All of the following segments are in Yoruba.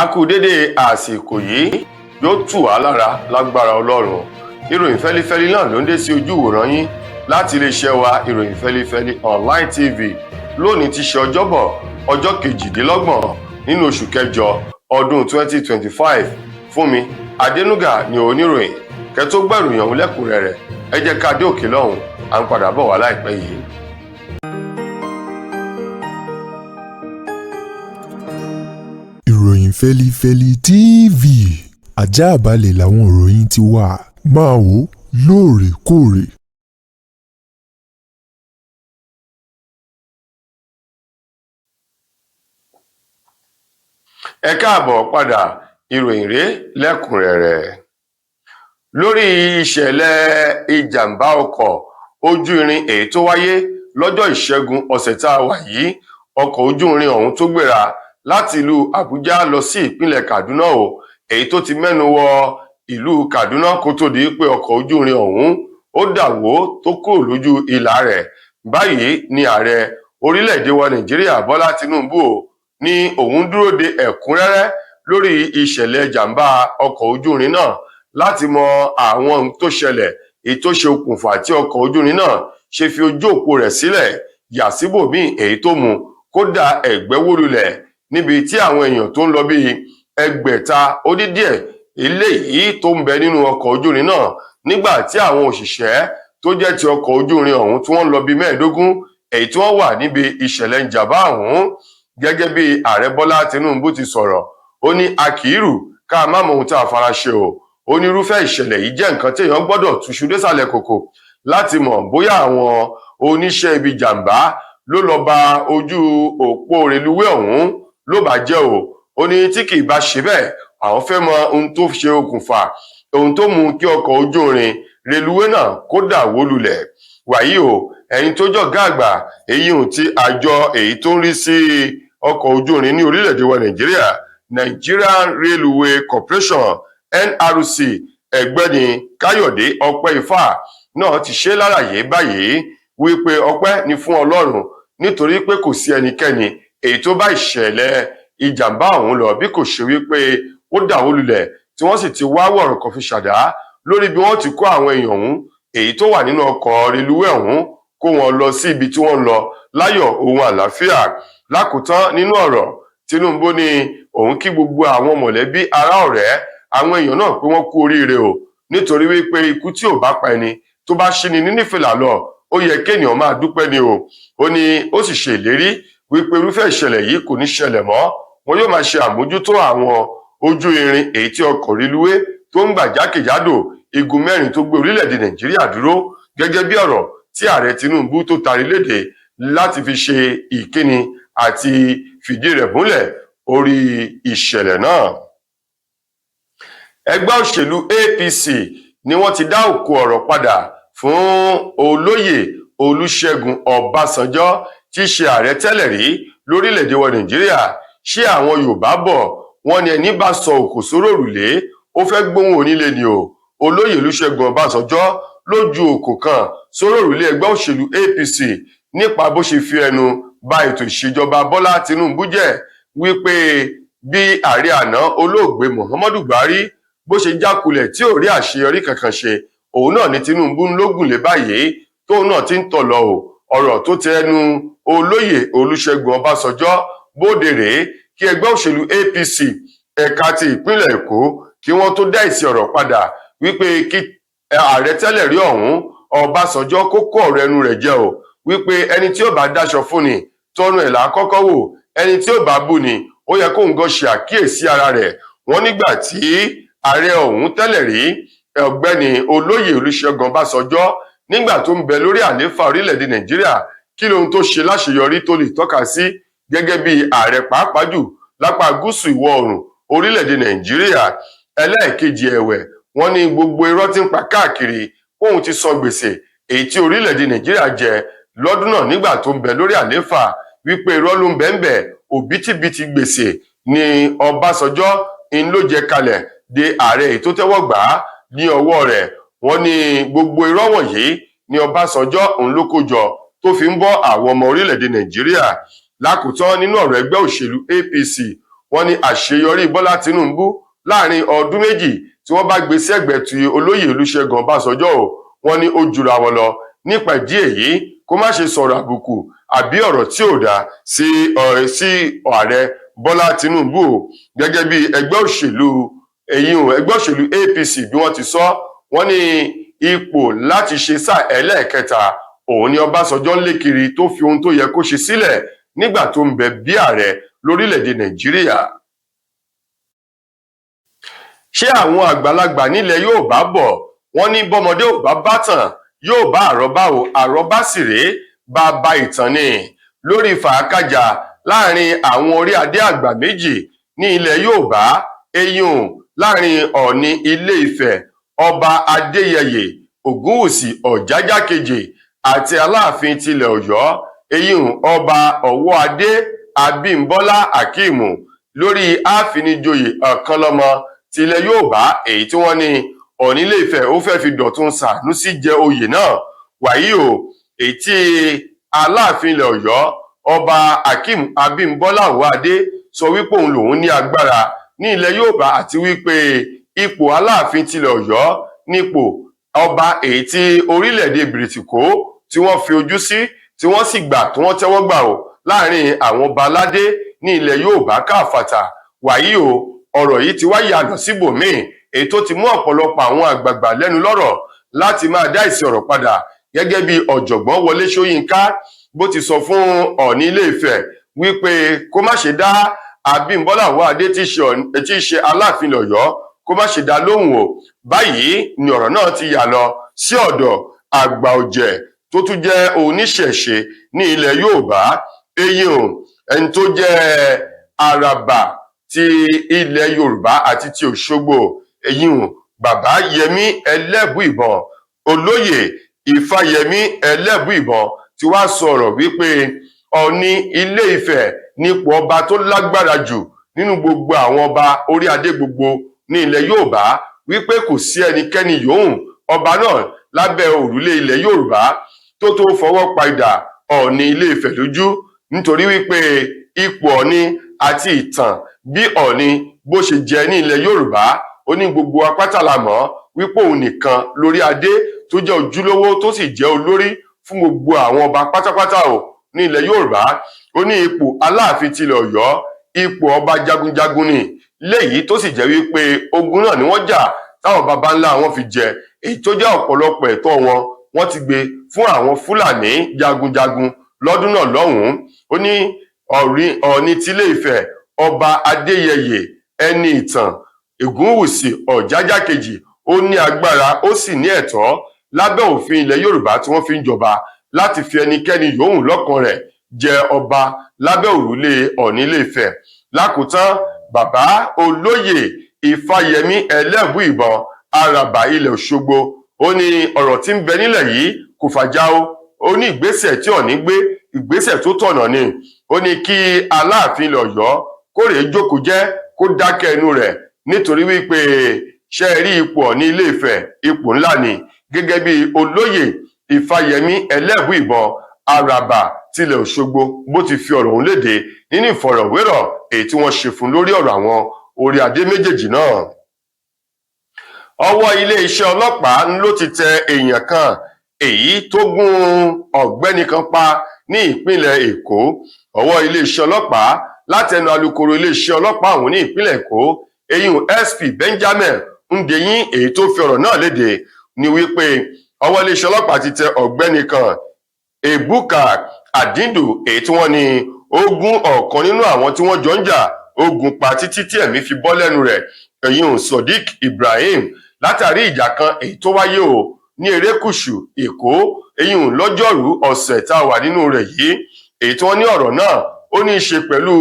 A kú dédé àsìkò yìí, yóò tù wá lára lágbára Ọlọ́run. Ìròyìn fẹ́lifẹ́li náà ló ń dé sí ojú ìwòran yín láti iléeṣẹ́ wa, Ìròyìn Fẹ́lifẹ́li Online TV. Lónìí ti ṣe Ọjọ́bọ̀, ọjọ́ 28 nínú oṣù kẹjọ ọdún 2025. Fúnmi Adénúgà ni oníròyìn kẹ́ tó gbọ́ ìròyìn ọ̀hún lẹ́kùnrẹ́rẹ́. Ẹ jẹ́ ká dé òkè lọ́hùn, à ń padà bọ̀ wá láìpẹ́ yìí. Ìròyìn Fẹ́lifẹ́li TV, ajáàbalẹ̀ làwọn ìròyìn ti wà, máa wò lóòrèkóòrè. Ẹ káàbọ̀ padà, ìròyìn rèé lẹ́kùnrẹ́rẹ́. Lórí ìṣẹ̀lẹ̀ ìjàmbá ọkọ̀ ojú irin èyí tó wáyé lọ́jọ́ Ìṣẹ́gun ọ̀sẹ̀ tá a wà yìí, ọkọ̀ ojú irin ọ̀hún tó gbéra láti ìlú Àbújá lọ sí ìpínlẹ̀ Kaduna o, èyí tó ti mẹ́nu wọ ìlú Kaduna kó tó di pé ọkọ̀ ojú irin ọ̀hún ó dà wó tó kúrò lójú ìlà rẹ̀. Báyìí ni ààrẹ orílẹ̀-èdè wa Nàìjíríà, Bọ́lá Tinubu o, ní òun dúró de ẹ̀kúnrẹ́rẹ́ lórí ìṣẹ̀lẹ̀ jàǹbá ọkọ̀ ojú irin náà láti mọ àwọn ohun tó ṣẹlẹ̀, èyí tó ṣe okùnfà tí ọkọ̀ ojú irin náà ṣe fi ojú òpó rẹ̀ sílẹ̀ yà síbòmíì, èyí tó mú kó da ẹ̀gbẹ́ wó lulẹ̀ níbi tí àwọn èèyàn tó ń lọ bíi 6,000 ó dín díẹ̀ eléyìí tó ń bẹ nínú ọkọ̀ ojú irin náà, nígbà tí àwọn òṣìṣẹ́ tó jẹ́ ti ọkọ̀ ojú irin ọ̀hún tí wọ́n ń lọ bíi 15 èyí tí wọ́n wà níbi ìṣẹ̀lẹ̀ ìjàmbá ọ̀hún. Gẹ́gẹ́ bí ààrẹ Bọ́lá Tinubu ti sọ̀rọ̀, ó ní a kì í rù ká má mọ ohun tá a fara ṣe o. Ó ní irúfẹ́ ìṣẹ̀lẹ̀ yìí jẹ́ nǹkan téèyàn gbọ́dọ̀ túṣu désàlẹ̀ kòkò láti mọ̀ bóyá àwọn oníṣẹ́ ibi jàǹbá ló lọ ba ojú òpó reluwé ọ̀hún ló bá jẹ́ o. Ó ní tí kì í bá ṣe bẹ́ẹ̀, àwọn fẹ́ mọ ohun tó ṣe okùnfà ohun tó mú kí ọkọ̀ ojú irin reluwé náà kó dà wó lulẹ̀. Wàyí o, ẹni tó jọ̀gá àgbà èyí ò ti àjọ èyí tó ń rí sí ọkọ̀ ojú irin ní orílẹ̀-èdè wa Nàìjíríà, Nigerian Railway Corporation, NRC, Ẹ̀gbẹ́ni Káyọ̀dé Ọpẹ́-Ifá náà ti ṣe lálàyé báyìí wípé ọpẹ́ ni fún Ọlọ́run nítorí pé kò sí ẹnikẹ́ni èyí tó bá ìṣẹ̀lẹ̀ ìjàmbá ọ̀hún lọ, bí kò ṣe wípé ó dà wó lulẹ̀, tí wọ́n sì ti wá wọ̀rọ̀ kan fi ṣàdá lórí bí wọ́n ti kó àwọn èèyàn ọ̀hún èyí tó wà nínú ọkọ̀ reluwé ọ̀hún, kó wọn lọ sí ibi tí wọ́n ń lọ láyọ̀ ohun àlàáfíà. Lákòótán nínú ọ̀rọ̀, Tinubu ní òun kí gbogbo àwọn mọ̀lẹ́bí, ará, ọ̀rẹ́ àwọn èèyàn náà pé wọ́n kú oríire o, nítorí wípé ikú tí ò bá pa ẹni tó bá ṣí ni nífìlà lọ, ó yẹ kéèyàn máa dúpẹ́ ni o. Ó ní ó sì ṣe ìlérí wípé irúfẹ́ ìṣẹ̀lẹ̀ yìí kò ní ṣẹlẹ̀ mọ́, wọn yóò máa ṣe àmójútó àwọn ojú irin èyí tí ọkọ̀ reluwé tó ń gbà jákèjádò igun mẹ́rin tó gbé orílẹ̀-èdè Nàìjíríà dúró, gẹ́gẹ́ bí ọ̀rọ̀ tí ààrẹ Tinubu tó tarí léde láti fi ṣe ìkíni àti fìdí rẹ̀ múlẹ̀ orí ìṣẹ̀lẹ̀ náà. Ẹgbẹ́ òṣèlú APC ni wọ́n ti dá òkú ọ̀rọ̀ padà fún olóyè Olúṣẹ́gun Ọbásanjọ́ tí í ṣe ààrẹ tẹ́lẹ̀ rí lórílẹ̀‐èdè wa Nàìjíríà. Ṣé àwọn Yorùbá bọ̀, wọ́n ní ẹni bá sọ òkò sórí òrùlé, ó fẹ́ gbóhùn onílé ni o. Olóyè Olúṣẹ́gun Ọbásanjọ́ ló ju òkò kan sórí òrùlé ẹgbẹ́ òṣèlú APC nípa bó ṣe fi ẹnu ba ètò ìṣèjọba Bọ́lá Tinubu jẹ́, wípé bí ààrẹ àná olóògbé Muhammadu Buhari bó ṣe jákulẹ̀ tí ò rí àṣeyọrí kankan ṣe, òun náà ní Tinubu ń lógùn lé báyìí tóun náà ti ń tọ̀ lọ o. Ọ̀rọ̀ tó ti ẹnu olóyè Olúṣẹ́gun Ọbásanjọ́ bóde rèé kí ẹgbẹ́ òṣèlú APC ẹ̀ka ti ìpínlẹ̀ Èkó kí wọ́n tó dá èsì ọ̀rọ̀ padà wípé kí ààrẹ tẹ́lẹ̀ rí ọ̀hún Ọbásanjọ́ kó kó ọ̀rọ̀ ẹnu rẹ̀ jẹ o, wípé ẹni tí ó bá dáṣọ fún ni tọnu ẹ̀ là á kọ́kọ́ wò, ẹni tí ó bá bú ni ó yẹ kóun gan ṣe àkíyèsí ara rẹ̀. Wọ́n nígbà tí ààrẹ ọ̀hún tẹ́lẹ̀ rí, ọ̀gbẹ́ni olóyè Olúṣẹ́gun Ọbásanjọ́, nígbà tó ń bẹ lórí àlééfà orílẹ̀-èdè Nàìjíríà, kí lohun tó ṣe láṣeyọrí tó lè tọ́ka sí gẹ́gẹ́ bí ààrẹ, pàápàá jù lápá gúúsù ìwọ̀ oòrùn orílẹ̀-èdè Nàìjíríà? Ẹlẹ́ẹ̀kejì ẹ̀wẹ̀, wọ́n ní gbogbo irọ́ tí ń pa káàkiri kóun ti san gbèsè èyí tí orílẹ̀-èdè Nàìjíríà jẹ lọ́dún náà nígbà tó ń bẹ lórí àlééfà, wípé irọ́ ló ń bẹ ń bẹ, òbítíbitì gbèsè ni Ọbásanjọ́ ń ló jẹ kalẹ̀ de ààrẹ èyí tó tẹ́wọ́ gbà á ní ọwọ́ rẹ̀. Wọ́n ní gbogbo irọ́ wọ̀nyí ni Ọbásanjọ́ ń ló kó jọ tó fi ń bọ́ àwọn ọmọ orílẹ̀-èdè Nàìjíríà. Lákòótán nínú ọ̀rọ̀, ẹgbẹ́ òṣèlú APC Wọ́n ní àṣeyọrí Bọ́lá Tinubu láàrin ọdún 2 tí wọ́n bá gbé sẹ́gbẹ̀ẹ́ ti olóyè Olúṣẹ́gun Ọbásanjọ́ o, wọ́n ní ó jura wọn lọ. Nípa ìdí èyí, kó má ṣe sọ̀rọ̀ àbùkù àbí ọ̀rọ̀ tí ò dáa sí ààrẹ Bọ́lá Tinubu o. Gẹ́gẹ́ bí ẹgbẹ́ òṣèlú èyí ò ẹgbẹ́ òṣèlú APC bí wọ́n ti sọ, wọ́n ní ipò láti ṣe sáà ẹlẹ́ẹ̀kẹta òun ni Ọbásanjọ́ ń lé kiri, tó fi ohun tó yẹ kó ṣe sílẹ̀ nígbà tó ń bẹ bí ààrẹ lórílẹ̀‐èdè Nàìjíríà. Ṣé àwọn àgbàlagbà nílẹ̀ Yorùbá bọ̀, wọ́n ní bọ́mọdé ò bá bátàn, yóò bá àrọ́bá o. Àrọ́bá sì rèé, bàbá ìtàn ni. Lórí fàákàjà láàrin àwọn orí adé àgbà méjì ní ilẹ̀ Yorùbá, eyín láàrin Ọ̀ọ̀ni Ilé Ifẹ̀, Ọba Adéyẹyè Ògúnwùsì Ọ̀jájá kejì, àti Aláàfin tilẹ̀ Ọ̀yọ́, eyín Ọba Ọwọ́adé Abímbọ́lá Akeem, lórí àfinijoyè Ọ̀kànlọ́mọ tilẹ̀ Yorùbá, èyí tí wọ́n ní Ọ̀ọ̀ni Ilé Ifẹ̀ ó fẹ́ fi Dọ̀tun Sànúsí jẹ oyè náà. Wàyí o, èyí tí Aláàfin ilẹ̀ Ọ̀yọ́, Ọba Akeem Abímbọ́lá Ọwọ́adé, sọ wípé òun lòun ní agbára ní ilẹ̀ Yorùbá, àti wípé ipò Aláàfin tilẹ̀ Ọ̀yọ́ nípò ọba èyí tí orílẹ̀-èdè Bìrìtìkó tí wọ́n fi ojú sí, tí wọ́n sì gbà, tí wọ́n tẹ́wọ́ gbà o láàrin àwọn ọba aládé ní ilẹ̀ Yorùbá káfàtà. Wàyí o, ọ̀rọ̀ yìí ti wá yànà síbòmíì, èyí tó ti mú ọ̀pọ̀lọpọ̀ àwọn àgbààgbà lẹ́nu lọ́rọ̀ láti máa dá ìsì ọ̀rọ̀ padà, gẹ́gẹ́ bí ọ̀jọ̀gbọ́n Wọlé Ṣóyínká bó ti sọ fún Ọ̀ọ̀ni Ilé Ifẹ̀ wípé kó má ṣe dá Abímbọ́lá Ọwọ́adé tí í ṣe Aláàfin Ọ̀yọ́, kó má ṣe dá lóhùn o. Báyìí ni ọ̀rọ̀ náà ti yà lọ sí ọ̀dọ̀ àgbà ọ̀jẹ̀ tó tún jẹ́ oníṣẹ̀ṣe ní ilẹ̀ Yorùbá, eyín o ẹni tó jẹ́ àràbà ti ilẹ̀ Yorùbá àti ti Òṣogbo, eyín o bàbá Yẹmí Ẹlẹ́bùìbọn, olóyè Ifáyẹmí Ẹlẹ́bùìbọn, tí wàá sọ̀rọ̀ wípé Ọ̀ọ̀ni Ilé Ifẹ̀ nípò ọba tó lágbára jù nínú gbogbo àwọn ọba orí adé gbogbo ní ilẹ̀ Yorùbá, wípé kò sí ẹnikẹ́ni yòówù ọba náà lábẹ́ òrùlé ilẹ̀ Yorùbá tó tó fọwọ́ pa idà Ọ̀ọ̀ni Ilé Ifẹ̀ lójú, nítorí wípé ipò Ọ̀ọ̀ni àti ìtàn bí Ọ̀ọ̀ni bó ṣe jẹ ní ilẹ̀ Yorùbá, ó ní gbogbo apátá la mọ̀ wípé òun nìkan lórí adé tó jẹ́ ojúlówó, tó sì jẹ́ olórí fún gbogbo àwọn ọba pátápátá o ní ilẹ̀ Yorùbá. Ó ní ipò Aláàfin tilẹ̀ Ọ̀yọ́, ipò ọba jagunjagun ni, léyìí tó sì jẹ́ wípé ogun náà ni wọ́n jà táwọn baba ńlá wọn fi jẹ, èyí tó jẹ́ ọ̀pọ̀lọpọ̀ ẹ̀tọ́ wọn, wọ́n ti gbé fún àwọn Fúlàní jagunjagun lọ́dún náà lọ́hùn-ún. Ó ní Ọ̀ọ̀ni tilé Ifẹ̀, Ọba Adéyẹyè Ẹni Ìtàn Ògúnwùsì Ọ̀jájá kejì, ó ní agbára, ó sì ní ẹ̀tọ́ lábẹ́ òfin ilẹ̀ Yorùbá tí wọ́n fi ń jọba láti fi ẹnikẹ́ni yòówù lọ́kàn rẹ̀ jẹ ọba lábẹ́ òrùlé Ọ̀ọ̀ni Ilé Ifẹ̀. Lákòótán, bàbá olóyè Ifáyẹmí Ẹlẹ́bùìbọn, àràbà ilẹ̀ Òṣogbo, ó ní ọ̀rọ̀ tí ń bẹ nílẹ̀ yìí kò fàjà o. Ó ní ìgbésẹ̀ tí Ọ̀ọ̀ni gbé, ìgbésẹ̀ tó tọ̀nà ni. Ó ní kí Aláàfin ilẹ̀ Ọ̀yọ́ kó rèé jókòó jẹ́, kó dákẹ́ ẹnu rẹ̀, nítorí wípé ṣe rí ipò Ọ̀ọ̀ni Ilé Ifẹ̀, ipò ńlá ni. Gẹ́gẹ́ bí olóyè Ifáyẹmí Ẹlẹ́bùìbọn, àràbà tilẹ̀ Òṣogbo, bó ti fi ọ̀rọ̀ ọ̀hún léde nínú ìfọ̀rọ̀wérọ̀ èyí tí wọ́n ṣe fún lórí ọ̀rọ̀ àwọn orí adé méjèèjì náà. Ọwọ́ iléeṣẹ́ ọlọ́pàá ló ti tẹ èèyàn kan èyí tó gún ọ̀gbẹ́ni kan pa ní ìpínlẹ̀ Èkó. Ọwọ́ iléeṣẹ́ ọlọ́pàá, látẹnu alukoro iléeṣẹ́ ọlọ́pàá ọ̀hún ní ìpínlẹ̀ Èkó, eyín SP Benjamin Hundeyin, èyí tó fi ọ̀rọ̀ náà léde ní wípé ọwọ́ iléeṣẹ́ ọlọ́pàá ti tẹ ọ̀gbẹ́ni kan, Ebuka Adindu, èyí tí wọ́n ní ó gún ọ̀kan nínú àwọn tí wọ́n jọ ń jà, ó gún pa títí tí ẹ̀mí fi bọ́ lẹ́nu rẹ̀, èyí Sodiq Ibrahim, látàrí ìjà kan èyí tó wáyé o ní erékùṣù Èkó, èyí lọ́jọ́rùú ọ̀sẹ̀ tá a wà nínú rẹ̀ yìí, èyí tí wọ́n ní ọ̀rọ̀ náà ó ní í ṣe pẹ̀lú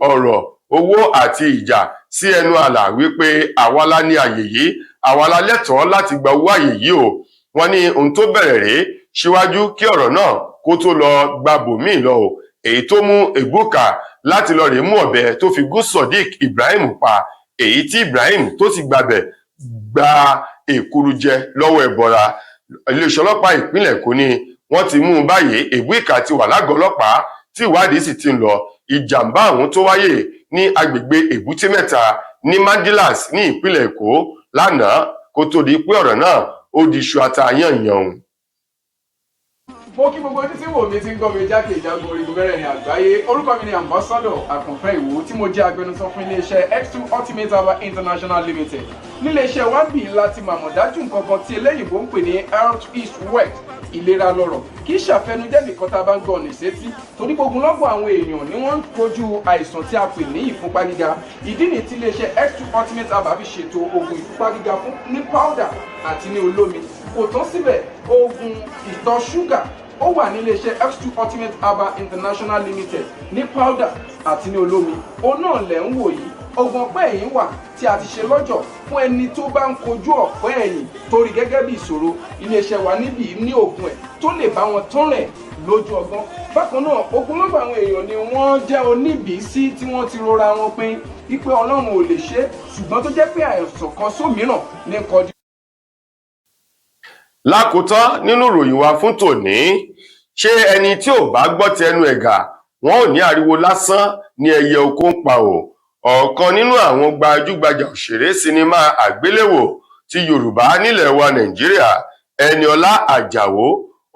ọ̀rọ̀ owó àti ìjà sí ẹnu àlà, wípé àwa la ní àyè yìí, àwa la lẹ́tọ̀ọ́ láti gba owó àyè yìí o. Wọ́n ní ohun tó bẹ̀rẹ̀ rèé síwájú kí ọ̀rọ̀ náà kó tó lọ gba bòmíì lọ o, èyí tó mú Ebuka láti lọ rèé mú ọ̀bẹ tó fi gún Sodiq Ibrahim pa, èyí tí Ibrahim tó sì gbabẹ̀ gba èkuru jẹ lọ́wọ́ ẹbọra. Iléeṣẹ́ ọlọ́pàá ìpínlẹ̀ Èkó ni wọ́n ti mú un báyìí. Ebuka ti wà lágọ̀ọ́ ọlọ́pàá tí ìwádìí sì ti ń lọ. Ìjàmbá ọ̀hún tó wáyé ní Ní agbègbè Èbúté Mẹ́ta ní Mandilas ní ìpínlẹ̀ Èkó lánàá, kó tó di pé ọ̀rọ̀ náà ó di iṣu ata yànyàn. Mo kí gbogbo ojú tí wò mí, tí ń gbọ́ mi jákè ìjágun orígun mẹ́rẹ̀ẹ̀rin àgbáyé. Orúkọ mi ni Ambassador Àkànfẹ́ Ìwò, tí mo jẹ́ agbẹnusọ fún iléeṣẹ́ X2 Ultimate Herbal International Limited. Níléeṣẹ́ wa bí láti màmọ̀dájú nǹkan kan tí eléyìnbó ń pè ní health is wealth, ìlera lọ́rọ̀. Kì í ṣàfẹnujẹ́ nìkan tá a bá ń gbọ́ ní sétí, torí gbogbo lọ́gbọ̀n àwọn èèyàn ni wọ́n ń kojú àìsàn tí a pè ní ìfúnpá gíga. Ìdí nìyí tí iléeṣẹ́ X2 Ultimate Herbal fi ṣètò oògùn ìfúnpá gíga fún ní powder àti ní olómi. Kò tán síbẹ̀, oògùn ìtọ̀ ṣúgà ó wà ní iléeṣẹ́ X2 Ultimate Herbal International Limited ní powder àti ní olómi. Òun náà lẹ̀ ń wò yìí. Oògùn ọ̀pẹ́ ẹ̀yìn wà tí a ti ṣe lọ́jọ̀ fún ẹni tó bá ń kojú ọ̀pẹ́ ẹ̀yìn torí gẹ́gẹ́ bí ìṣòro. Iléeṣẹ́ wa níbí ní oògùn ẹ̀ tó lè bá wọn tán rẹ̀ lójú ọgbọ́n. Bákan náà, ogunlọ́gọ̀ àwọn èèyàn ni wọ́n jẹ́ oníbìísí tí wọ́n ti rora wọn pin wípé Ọlọ́run ò lè ṣe é, ṣùgbọ́n tó jẹ́ pé àìsàn kan sómìíràn ní kọjú. Lákòótán nínú ìròyìn wa fún tòní, ṣé ẹni tí ò bá gbọ́ tẹnu ẹ̀gà, wọn ò ní ariwo lásán ní ẹyẹ oko ń pa ò. Ọ̀kan nínú àwọn gbajúgbajà òṣèré sinimá àgbéléwò ti Yorùbá nílẹ̀ wa Nàìjíríà, Ẹniọlá Àjàó,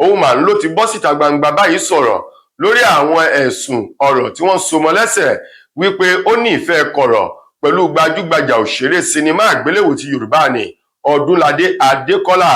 òun mà ń ló ti bọ́ síta gbangba báyìí sọ̀rọ̀ lórí àwọn ẹ̀sùn ọ̀rọ̀ tí wọ́n so mọ́ lẹ́sẹ̀ wípé ó ní ìfẹ́ kọ̀rọ̀ pẹ̀lú gbajúgbajà òṣèré sinimá àgbéléwò ti Yorùbá ní Ọdúnládé Adékọ́lá.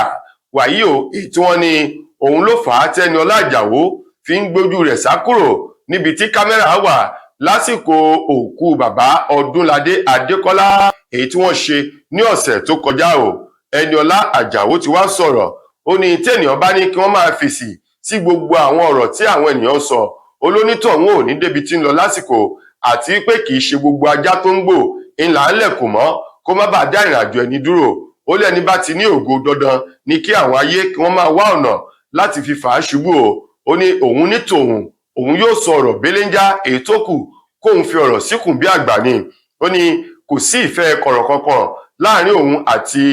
Wàyí o, èyí tí wọ́n ní òun ló fà á tẹ́niọlá Àjàó fi ń gbójú rẹ̀ sá kúrò níbi tí kámẹ́rà wà lásìkò òkú bàbá Ọdúnládé Adékọ́lá, èyí tí wọ́n ṣe ní ọ̀sẹ̀ tó kọjá o. Ẹniọlá Àjàó ti wá sọ̀rọ̀. Ó ní tẹ́nìyàn bá ní kí wọ́n máa fèsì sí gbogbo àwọn ọ̀rọ̀ tí àwọn ènìyàn sọ, olónítọ̀hún ò ní débi tí ń lọ lásìkò, àti pé kì í ṣe gbogbo ajá tó ń gbò ńlá ńlẹ̀kùn mọ́ kó má bàa dá ìrìnàjò ẹni dúró. Ó lẹ́ni bá ti ní ògo, dandan ní kí àwọn ayé kí wọ́n máa wá ọ̀nà láti fi fà á ṣubú o. Ó ní òun ní tòun, òun yóò sọ ọ̀rọ̀ béléńjá, èyí tó kù kóun fi ọ̀rọ̀ síkùn bí àgbà ni. Ó ní kò sí ìfẹ́ kọ̀rọ̀ kankan láàrin òun àti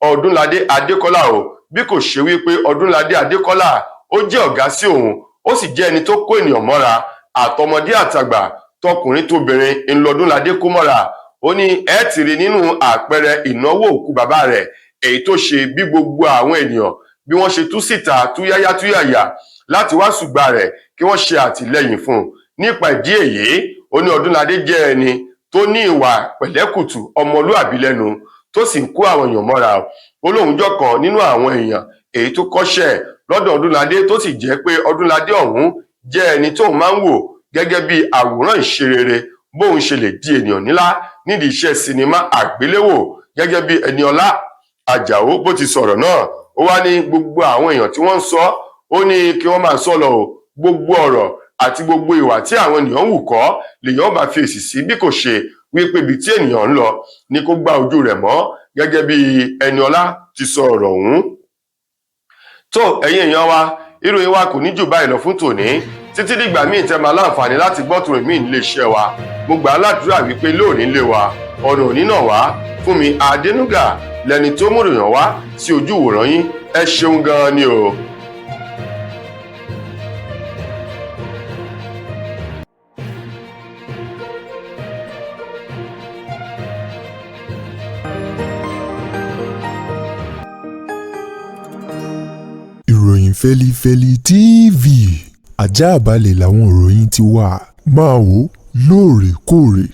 Ọdúnládé Adékọ́lá o, bí kò ṣe wípé Ọdúnládé Adékọ́lá ó jẹ́ ọ̀gá sí òun, ó sì jẹ́ ẹni tó kó ènìyàn mọ́ra, àtọmọdé àtàgbà, tọkùnrin tóbìnrin ńlọdúnládé kó mọ́ra. Ó ní ẹ ti rí nínú àpẹẹrẹ ìnáwó òkú bàbá rẹ̀ èyí tó ṣe, bí gbogbo àwọn ènìyàn bí wọ́n ṣe tú síta túyáyá túyàyà láti wá ṣùgbà rẹ̀ kí wọ́n ṣe àtìlẹ́yìn fún un. Nípa ìdí èyí, ó ní Ọdúnládé jẹ́ ẹni tó ní ìwà pẹ̀lẹ́kùtù, ọmọlúàbí lẹ́nu, tó sì ń kó àwọn èèyàn mọ́ra. Ó lóun jọ kan nínú àwọn èèyàn èyí tó kọ́ṣẹ́ lọ́dọ̀ Ọdúnládé, tó sì jẹ́ pé Ọdúnládé ọ̀hún jẹ́ ẹni tóun máa ń wò gẹ́gẹ́ bí àwòrán ìṣerere, bóun ṣe lè di ènìyàn ńlá nídìí iṣẹ́ sinimá àgbéléwò, gẹ́gẹ́ bí Ẹniọlá Àjàó bó ti sọ̀rọ̀ náà. Ó wá ní gbogbo àwọn èèyàn tí wọ́n ń sọ, ó ní kí wọ́n máa sọ lọ o. Gbogbo ọ̀rọ̀ àti gbogbo ìwà tí àwọn ènìyàn wù kọ́ lèèyàn bá fi èsì sí, bí kò ṣe wípé ibi tí ènìyàn ń lọ ní kó gbá ojú rẹ̀ mọ́, gẹ́gẹ́ bí Ẹniọlá ti sọ ọ̀rọ̀ ọ̀hún. Tó ẹ̀yin èèyàn wa, ìròyìn wa kò ní jù báyìí lọ fún tòní. Títí dìgbà míì tẹ́ máa láǹfààní láti gbọ́ tòrò míì nílé iṣẹ́ wa, mo gbà á ládùúrà wípé lóòní lé wa ọ̀nà òní náà wá fún mi. Adénúgà lẹni tó múròyìn wá sí ojú ìwòran yín. Ẹ ṣeun gan-an ni o. Ìròyìn Fẹlifẹli TV, ajáàbalẹ̀ làwọn ìròyìn ti wà. Máa wò lóòrèkóòrè.